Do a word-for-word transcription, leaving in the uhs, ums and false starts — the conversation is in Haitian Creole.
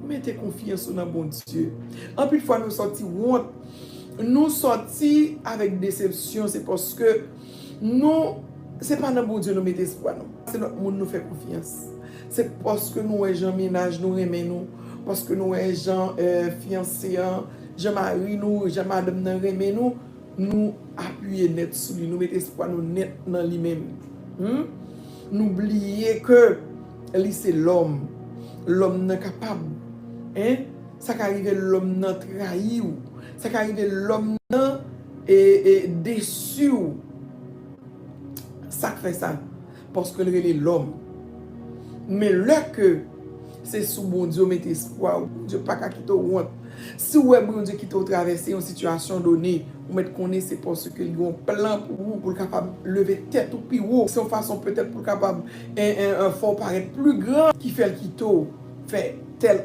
Mete konfyans ou nan Bondye. Anpil fwa nou sòti wont, nou sòti avèk desepsyon, se paske nou, se pa nan Bondye nou mete espwa nou. Se lòt moun nou fè konfyans. Se paske nou wè jan mennaj nou renmen nou, paske nou wè jan eh, fiyanse an, jan mari nou, jan madanm nan renmen nou, nou apiye nèt sou li, nou mete espwa nou nèt nan li menm. Hmm? Nou bliye ke li se lòm. Lòm nan kapab. Hein? Sa ka rive lòm nan trayi w. Sa ka rive lòm nan e, e, desi w. Sa k fè sa? Paske l rele lòm. Men lè ke se sou Bondye w mete espwa w, Bondye pa ka kite w wont. Si w wè Bondye kite w travèse yon sitiyasyon done, ou mèt konnen se paske li gen yon plan pou ou, pou l kapab leve tèt ou pi wo. Se yon fason petèt pou l kapab en, en, en, fè w parèt pli gran ki fè l kite w fè tèl